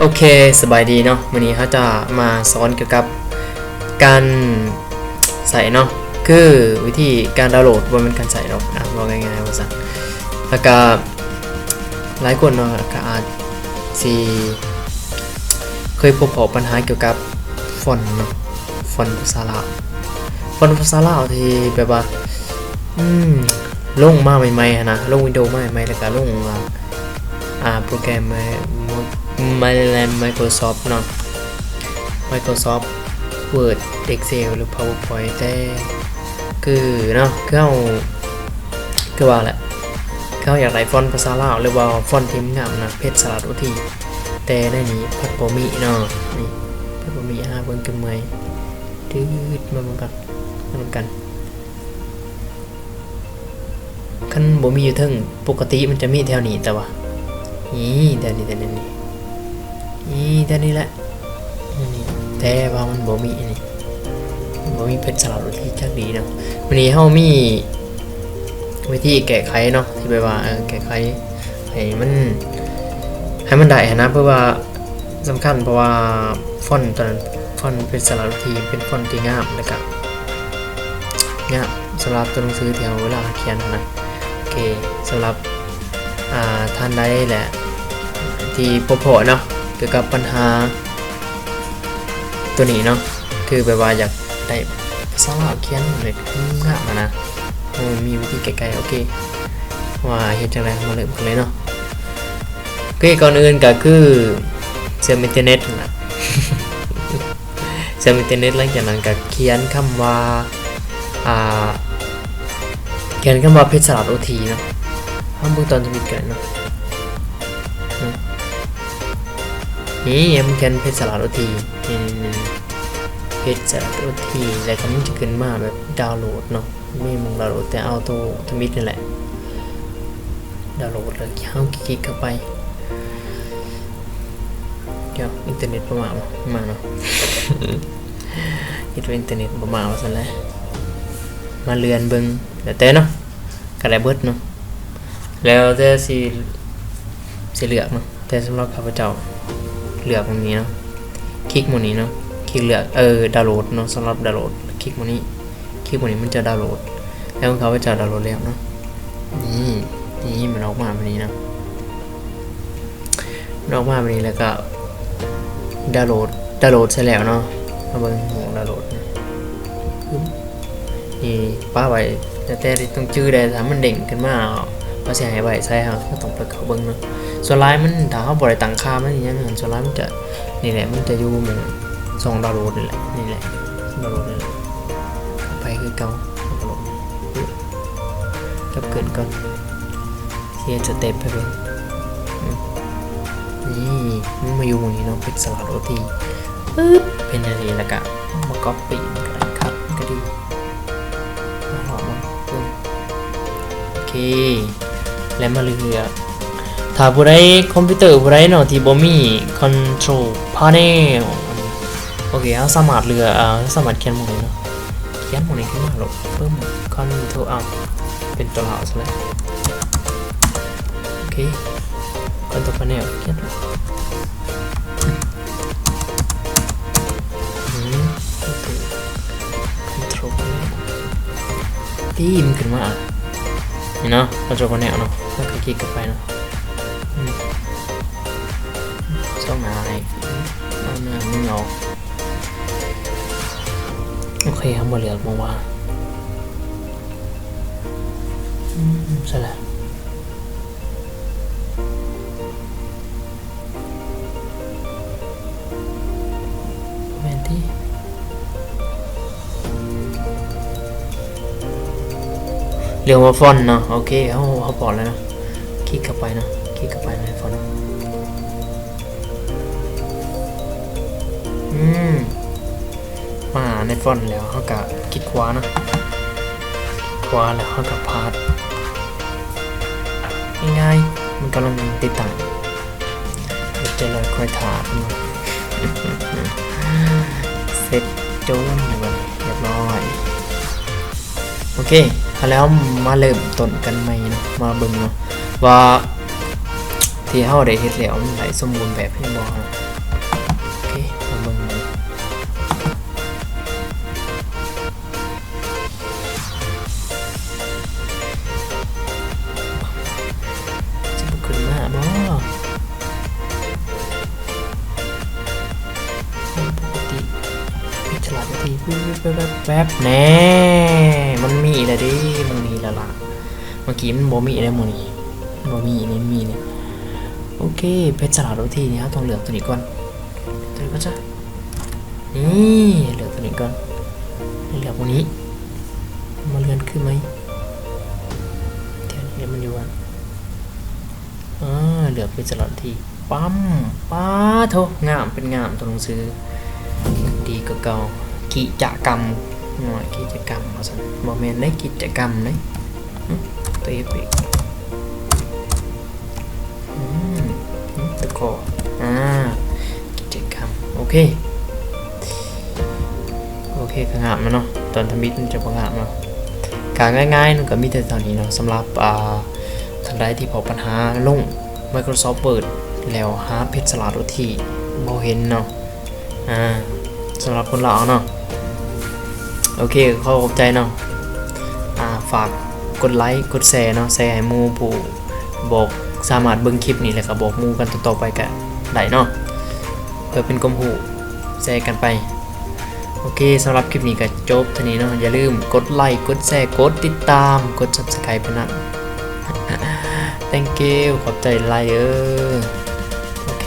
ໂອເຄ ສະບາຍດີເນາະ, ມື້ນີ້ເຮົາຈະມາສອນກ່ຽວກັບການໃຊ້ເນາະ, ຄືວິທີການດາວໂຫຼດ ບໍ່ແມ່ນການໃຊ້ດອກ ອາ ເວົ້າງ່າຍໆວ່າຊັ້ນ. ແລ້ວກະຫຼາຍຄົນເນາະ ກະອາດຊິເຄີຍພົບພໍ້ບັນຫາກ່ຽວກັບຟອນເນາະ, ຟອນພາສາລາວ ຟອນພາສາລາວທີ່ແບບວ່າ ອືມ ລົງມາໃໝ່ໆຫັ້ນນະ, ລົງວິນໂດມາໃໝ່ໆ ແລ້ວກະລົງ ອ່າ ອ່າ ໂປຣແກຣມ ໄມ ໄມໂຄຣຊອບເນາະ, ໄມໂຄຣຊອບເວີດ ເອັກເຊວ ຫຼື ພາວເວີພອຍ ແຕ່ຄືເນາະ ຄືເຮົາ ຄືວ່າແຫຼະ ຄືເຮົາຢາກໄດ້ຟອນພາສາລາວ ຫຼືວ່າຟອນທີ່ມັນງາມນະ ເພັດສະຫຼາດໂອທີ ແຕ່ໃນນີ້ພັດບໍ່ມີເນາະ, ນີ້ພັດບໍ່ມີ. ຫາເບິ່ງຈົນເມື່ອຍ ດືດ ມາເບິ່ງກັນ ມາເບິ່ງກັນ. ຄັນບໍ່ມີຢູ່ເທິງ ປົກກະຕິມັນຈະມີແຖວນີ້ ແຕ່ວ່າ ນີ້ ແຖວນີ້ ແຖວນີ້ ນີ້ ແຖວນີ້ແຫຼະ ນີ້ ແຕ່ວ່າມັນບໍ່ມີ ນີ້ ບໍ່ມີເພັດສະຫຼາດໂອທີຈັກດີເນາະ. ມື້ນີ້ເຮົາມີວິທີແກ້ໄຂເນາະ ທີ່ແບບວ່າ ເອີ ແກ້ໄຂໃຫ້ມັນ ໃຫ້ມັນໄດ້ຫັ້ນນະ, ເພາະວ່າ ສຳຄັນ ເພາະວ່າຟອນຕົວນັ້ນ ຟອນເພັດສະຫຼາດໂອທີ ເປັນຟອນທີ່ງາມ ແລ້ວກະງາມສຳລັບຕົວໜັງສືທີ່ເຮົາເວລາເຮົາຂຽນຫັ້ນນະ. ໂອເຄ ສຳລັບ ອ່າ ທ່ານໃດແຫຼະທີ່ພົບພໍ້ເນາະ ກ່ຽວກັບບັນຫາຕົວນີ້ເນາະ ຄືແບບວ່າຢາກໄດ້ພາສາລາວຂຽນໃຫ້ງາມຫັ້ນນະ, ເຮົາມີວິທີແກ້ໄຂ. ໂອເຄ ວ່າເຮັດຈັ່ງໃດ ເຮົາມາເລີ່ມກັນເລີຍເນາະ. ໂອເຄ ກ່ອນອື່ນກະຄືເຊື່ອມອິນເຕີເນັດຫັ້ນລະ ເຊື່ອມອິນເຕີເນັດ ຫຼັງຈາກນັ້ນກະຂຽນຄຳວ່າ ອ່າ ຂຽນຄຳວ່າເພັດສະຫຼາດໂອທີເນາະ, ເຮົາເບິ່ງຕອນທຳອິດກະໄດ້ເນາະ. ນີ້ ມັນຂຽນເພັດສະຫຼາດໂອທີ ນີ້ ເພັດສະຫຼາດໂອທີ ແລ້ວກະມັນຈະຂຶ້ນມາແບບດາວໂຫຼດເນາະ. ມີໝ່ອງດາວໂຫຼດ ແຕ່ເອົາໂຕທຳອິດນີ້ແຫຼະ ດາວໂຫຼດ ແລ້ວເຮົາຄລິກເຂົ້າໄປ. ດຽວ ອິນເຕີເນັດບໍ່ມາ ມາເນາະ ຄິດວ່າອິນເຕີເນັດບໍ່ມາວ່າຊັ້ນແຫຼະ. ມາເລື່ອນເບິ່ງ ແລ້ວແຕ່ເນາະ ກະໄດ້ເບິດເນາະ ແລ້ວແຕ່ຊິ ຊິເລືອກເນາະ. ແຕ່ສຳລັບຂ້າພະເຈົ້າ ເລືອກໝ່ອງນີ້ເນາະ ຄລິກໝ່ອງນີ້ເນາະ ຄລິກເລືອກ ເອີ ດາວໂຫຼດເນາະ. ສຳລັບດາວໂຫຼດ ຄລິກໝ່ອງນີ້ ຄລິກໝ່ອງນີ້ ມັນຈະດາວໂຫຼດ ແລ້ວຂອງຂ້າພະເຈົ້າດາວໂຫຼດແລ້ວເນາະ. ນີ້ ນີ້ມັນອອກມາແບບນີ້ເນາະ, ມັນອອກມາແບບນີ້ ແລ້ວກະດາວໂຫຼດ ດາວໂຫຼດໃສ່ແລ້ວເນາະ. ມາເບິ່ງໝ່ອງດາວໂຫຼດ ນີ້ປະໄວ້ ແຕ່ ແຕ່ຕ້ອງຈື່ໄດ້ ຖ້າມັນເດ້ງຂຶ້ນມາ ເຮົາຊິໃຫ້ໄວ້ໃສ ເຮົາກໍຕ້ອງໄປເຂົ້າເບິ່ງເນາະ. ສ່ວນຫຼາຍມັນ ຖ້າເຮົາບໍ່ໄດ້ຕັ້ງຄ່າມັນອີ່ຫຍັງ ສ່ວນຫຼາຍມັນຈະ ນີ້ແຫຼະ ມັນຈະຢູ່ໝ່ອງຊ່ອງດາວໂຫຼດນີ້ແຫຼະ ນີ້ແຫຼະ ດາວໂຫຼດນີ້ແຫຼະ. ເຂົ້າໄປຄືເກົ່າ ດາວໂຫຼດ ກັບຄືນກ່ອນ ເຮັດສະເຕັບໃຫ້ເບິ່ງ. ອືມ ນີ້ ມັນມາຢູ່ໝ່ອງນີ້ເນາະ ເປັນສະຫຼາດໂອທີ ປຶບ ເປັນຈັ່ງຊີ້ ແລ້ວກະມາກັອບປີ້ມັນກໍໄດ້ ຄັດມັນກໍດີ ມາລອງເບິ່ງ ປຶບ ໂອເຄ ແລ້ວມາເລືອກ ຖ້າຜູ້ໃດ ຄອມພິວເຕີຜູ້ໃດເນາະ ທີ່ບໍ່ມີຄອນໂທຣລພາເນວ ໂອເຄ ເຮົາສາມາດເລືອກ ເຮົາສາມາດຂຽນໝ່ອງນີ້ເນາະ ຂຽນໝ່ອງນີ້ຂຶ້ນມາໂລດ ປຶ້ມ ຄອນໂທຣລ ເອົາ ເປັນຕົວລາວຊະແລ້ວ ໂອເຄ ຄອນໂທຣລພາເນວ ຂຽນ ອືມ ຄອນໂທຣລພາເນວ ຕີມນຂຶ້ນມາ ນີ້ເນາະ ຄອນໂທຣລພາເນວເນາະ ແລ້ວກໍຄລິກເຂົ້າໄປເນາະ ອືມ ຊ່ອງໜ້າໃຫ້ ເອົາໜ້າມືອອກ ໂອເຄ ເຮົາບໍ່ເລືອກໝ່ອງວ່າ ອືມ ຊັ້ນລະ ແມ່ນຕິ ເລືອກວ່າຟອນເນາະ ໂອເຄ ເຮົາ ເຮົາພອດແລ້ວເນາະ ຄລິກເຂົ້າໄປເນາະ ຄລິກເຂົ້າໄປໃນຟອນ ອືມ ມາໃນຟອນແລ້ວ ເຮົາກະຄລິກຂວາເນາະ ຄລິກຂວາແລ້ວເຮົາກະພາດ ງ່າຍໆ ມັນກຳລັງຕິດຕັ້ງ ເຮັດຈັກໜ້ອຍ ຄອຍຖ້າເພິ່ນວ່າ ເສັດໂຈນ ແລ້ວບັດນີ້ ຮຽບຮ້ອຍ ໂອເຄ ເອົາແລ້ວມາເລີ່ມຕົ້ນກັນໃໝ່ເນາະ ມາເບິ່ງເນາະວ່າ ທີ່ເຮົາໄດ້ເຮັດແລ້ວ ມັນໄດ້ສົມບູນແບບແຮງບໍ່? ໂອເຄ ມາເບິ່ງເບິ່ງ ຊິບໍ່ຂຶ້ນມາບໍ່? ປົກກະຕິ ເພັດສະຫຼາດໂອທີ ແປັບໆໆ ແນ່ ມັນມີແລ້ວເດ້ ໝ່ອງນີ້ແລ້ວລະ ເມື່ອກີ້ມັນບໍ່ມີເດ້ ໝ່ອງນີ້ ບໍ່ມີນີ້ ມີນີ້ ໂອເຄ ເພັດສະຫຼາດໂອທີນີ້ ເຮົາຕ້ອງເລືອກໂຕນີ້ກ່ອນ ໂຕນີ້ກ່ອນຊະ ນີ້ ເລືອກໂຕນີ້ກ່ອນ ເລືອກໝ່ອງນີ້ ມາເລື່ອນຄືໃໝ່ ດຽວນີ້ມັນຢູ່ອັນ ອາ ເລືອກເປັນສະຫຼອດທີ່ປ້ຳ ປາໂທ້ ງາມ ເປັນງາມຕົວໜັງສື ດີກວ່າເກົ່າ ກິຈະກຳ ໜ່ວຍກິຈະກຳວ່າຊັ້ນ ບໍ່ແມ່ນເດ້ ກິດຈະກຳເດ້ ອື ຕົວເອຟເຟກ ອື ອື ຕົວຂໍ ອາ ກິດຈະກຳ ໂອເຄ ໂອເຄ ກໍງາມແລ້ວເນາະ ຕອນທຳອິດມັນຈະບໍ່ງາມເນາະ ກະງ່າຍໆ ມັນກະມີແຕ່ເທົ່ານີ້ເນາະ ສຳລັບ ອ່າ ທ່ານໃດທີ່ພໍ້ບັນຫາລົງ Microsoft Word ແລ້ວຫາເພັດສະຫຼາດໂອທີບໍ່ເຫັນເນາະ ອາ ສຳລັບຄົນລາວເນາະ ໂອເຄ ຂໍຂອບໃຈເນາະ ອາ ຝາກກົດໄລ ກົດແຊເນາະ ແຊໃຫ້ໝູ່ຜູ້ບໍ່ສາມາດເບິ່ງຄລິບນີ້ ແລ້ວກໍບອກໝູ່ກັນຕໍ່ໆໄປກໍໄດ້ເນາະ ເພື່ອເປັນຄວາມຮູ້ ແຊກັນໄປ ໂອເຄ ສຳລັບຄລິບນີ້ກໍຈົບເທົ່ານີ້ເນາະ ຢ່າລືມກົດໄລ ກົດແຊ ກົດຕິດຕາມ ກົດ Subscribe ໄປນຳ Thank you ຂອບໃຈຫຼາຍເດີ ໂອເຄ.